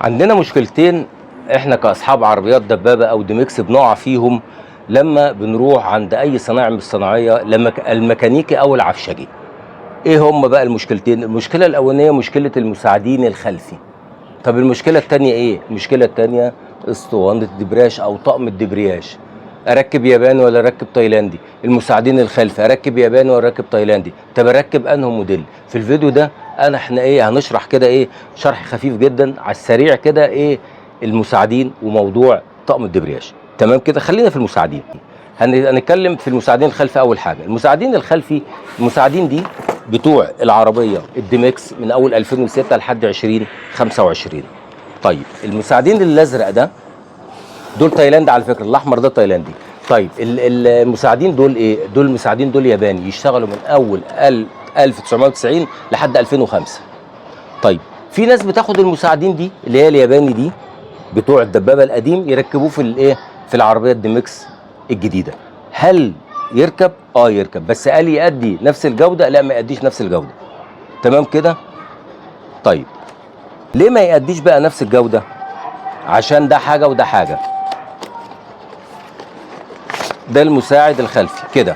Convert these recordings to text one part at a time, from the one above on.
عندنا مشكلتين احنا كاصحاب عربيات دبابة او ديمكس بنقع فيهم لما بنروح عند اي صنايعي من الصناعية، لما الميكانيكي او العفشجي. ايه هم بقى المشكلتين؟ المشكلة الاولانية مشكلة المساعدين الخلفي. طب المشكلة الثانية ايه؟ المشكلة الثانية اسطوانة الدبراش او طقم الدبرياج. اركب ياباني ولا اركب تايلاندي؟ المساعدين الخلفي اركب ياباني ولا اركب تايلاندي؟ طب اركب انه موديل؟ في الفيديو ده احنا ايه هنشرح كده، ايه شرح خفيف جدا على السريع كده، ايه المساعدين وموضوع طقم الدبرياج. تمام كده، خلينا في المساعدين. هنتكلم في المساعدين الخلفي. اول حاجة المساعدين الخلفي، المساعدين دي بتوع العربية الديمكس من اول 2006 لحد 2025. طيب المساعدين الازرق ده دول تايلاند على فكرة، الاحمر ده تايلاندي. طيب المساعدين دول ايه؟ دول المساعدين دول ياباني، يشتغلوا من اول 1990 لحد 2005. طيب في ناس بتاخد المساعدين دي اللي هي الياباني دي بتوع الدبابة القديم يركبوه في الايه، في العربية الديمكس الجديدة. هل يركب؟ يركب، بس قال يؤدي نفس الجودة؟ لا، ما يؤديش نفس الجودة. تمام كده. طيب ليه ما يؤديش بقى نفس الجودة؟ عشان ده حاجة وده حاجة. ده المساعد الخلفي كده،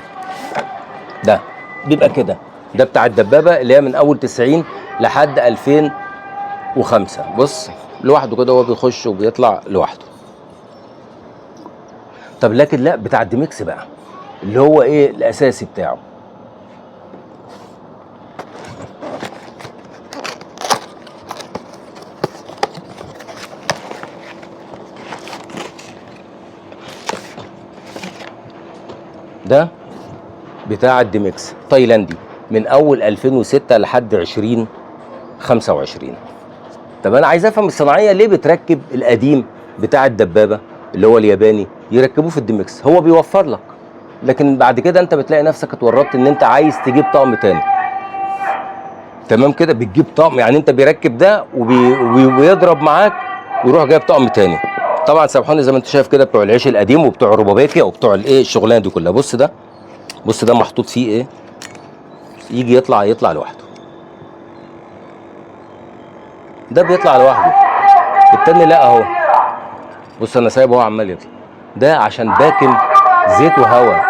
ده بيبقى كده، ده بتاع الدبابة اللي هي من اول 90 لحد 2005. بص لوحده كده، هو بيخش وبيطلع لوحده. طب لكن لا، بتاع الديمكس بقى اللي هو ايه الاساسي بتاعه، ده بتاع الديمكس تايلاندي من اول 2006 لحد 2025. طب انا عايز افهم الصناعية ليه بتركب القديم بتاع الدبابة اللي هو الياباني يركبوه في الديمكس؟ هو بيوفر لك، لكن بعد كده انت بتلاقي نفسك اتورطت ان انت عايز تجيب طقم تاني. تمام كده، بتجيب طقم، يعني انت بيركب ده وبيضرب معاك ويروح جايب طقم تاني. طبعا سامحوني زي ما انت شايف كده بتوع العيش القديم وبتوع الربابيكيا وبتوع الايه الشغلانة دي كلها. بص ده، بص ده محطوط فيه ايه، يجي يطلع لوحده، ده بيطلع لوحده. التاني لا، اهو بص انا سايبه هو عمال يطلع، ده عشان باكن زيت وهواء،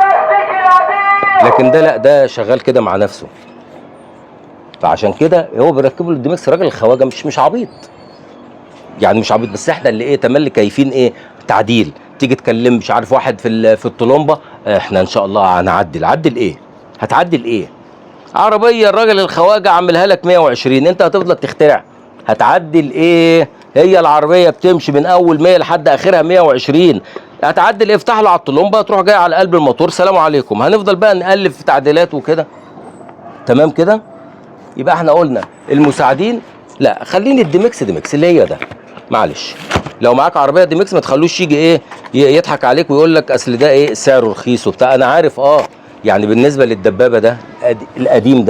لكن ده لا، ده شغال كده مع نفسه. فعشان كده هو بيركبه للديمكس. راجل الخواجه مش عبيط، يعني مش عبيط، بس احنا اللي ايه تملي كيفين ايه تعديل. تيجي تكلم مش عارف واحد في الطلمبه، احنا ان شاء الله هنعدل. عدل ايه؟ هتعدل ايه؟ عربية الراجل الخواجه عاملها لك 120، انت هتفضل تخترع. هتعدل ايه؟ هي العربية بتمشي من اول 100 لحد اخرها 120، هتعدل ايه؟ افتح له على الطلمبه تروح جاي على قلب الموتور، سلام عليكم. هنفضل بقى نالف في تعديلات وكده. تمام كده. يبقى احنا قلنا المساعدين لا، خليني الديمكس ديمكس اللي هي ده. معلش لو معاك عربية ديمكس ما تخلوش يجي ايه يضحك عليك ويقول لك اصل ده ايه سعره رخيص وبتاع. انا عارف، يعني بالنسبة للدبابه ده القديم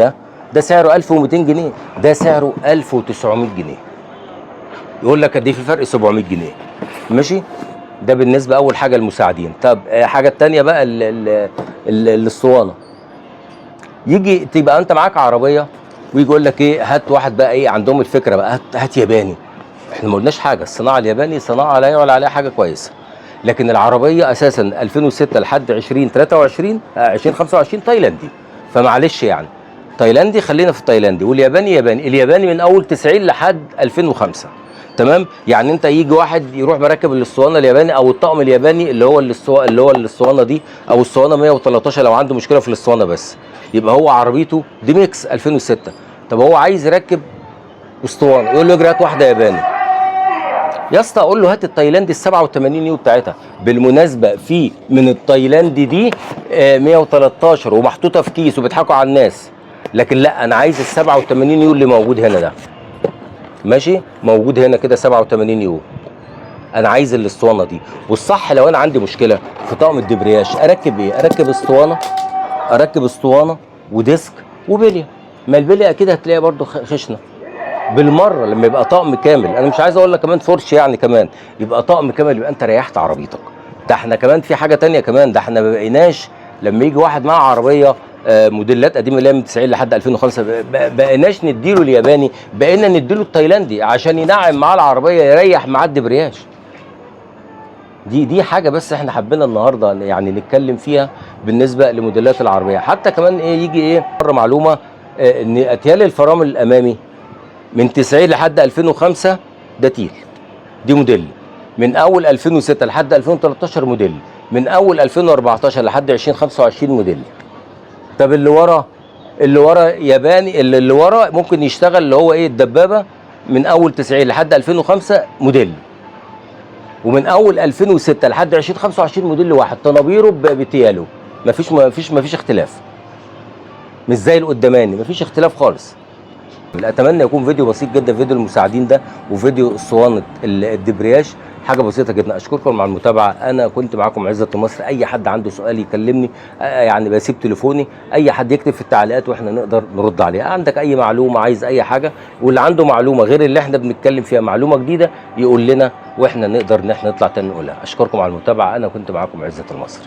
ده سعره 1200 جنيه، ده سعره 1900 جنيه. يقول لك قد ايه في فرق؟ 700 جنيه. ماشي، ده بالنسبة اول حاجة المساعدين. طب حاجة التانية بقى الاسطوانة. يجي تبقى انت معاك عربية ويجي يقول لك ايه، هات واحد بقى ايه عندهم الفكرة بقى، هات ياباني. احنا ما قلناش حاجة، الصناعة الياباني صناعة لا يعلى عليها، حاجة كويسة، لكن العربية اساسا 2006 لحد 2023، 2025 تايلاندي. فمعلش يعني تايلاندي، خلينا في التايلاندي. والياباني ياباني، الياباني من اول 90 لحد 2005. تمام، يعني انت يجي واحد يروح مركب الاسطوانة الياباني او الطقم الياباني اللي هو اللي هو الاسطوانة دي او الاسطوانة 113، لو عنده مشكلة في الاسطوانة بس، يبقى هو عربيته ديمكس 2006. طب هو عايز يركب اسطوانة، يقول له اجري هات واحدة ياباني. يا اسطى اقول له هات التايلاندي ال 87 يو بتاعتها. بالمناسبة في من التايلاندي دي 113 ومحطوطه في كيس وبيضحكوا على الناس، لكن لا، انا عايز ال 87 يو اللي موجود هنا ده. ماشي، موجود هنا كده 87 يو، انا عايز الاسطوانة دي. والصح لو انا عندي مشكلة في طقم الدبرياج اركب ايه؟ اركب اسطوانة، اركب اسطوانة وديسك وبليه. ما البلية اكيد هتلاقيها برده خشنه بالمرة لما يبقى طقم كامل. انا مش عايز اقول لك كمان فرش، يعني كمان يبقى طقم كامل، يبقى انت ريحت عربيتك. ده احنا كمان في حاجة تانية كمان، ده احنا ما بقيناش لما يجي واحد معاه عربية موديلات قديمة اللي هي من 90 لحد 2005 بقيناش نديله الياباني، بقينا نديله التايلاندي عشان ينعم معاه العربية، يريح معاه الدبرياج. دي حاجة بس احنا حبينا النهارده يعني نتكلم فيها بالنسبة لموديلات العربية. حتى كمان ايه يجي ايه مرة معلومة، ان اتيال الفرامل الامامي من 90 لحد 2005 ده تيل، دي موديل. من اول 2006 لحد 2013 موديل، من اول 2014 لحد 2025 موديل. طب اللي ورا، اللي ورا ياباني، اللي ورا ممكن يشتغل اللي هو ايه الدبابة من اول 90 لحد 2005 موديل، ومن اول 2006 لحد 2025 موديل واحد، طنابيره بتياله، مفيش اختلاف، مش زي القداماني، مفيش اختلاف خالص. اتمنى يكون فيديو بسيط جدا، فيديو المساعدين ده وفيديو اسطوانة الدبرياج، حاجة بسيطة جدا. اشكركم على المتابعة، انا كنت معاكم عزت مصر. اي حد عنده سؤال يكلمني، يعني بسيب تليفوني، اي حد يكتب في التعليقات واحنا نقدر نرد عليه. عندك اي معلومة، عايز اي حاجة، واللي عنده معلومة غير اللي احنا بنتكلم فيها، معلومة جديدة يقول لنا واحنا نقدر ان احنا نطلع تاني نقولها. اشكركم على المتابعة، انا كنت معاكم عزت المصري.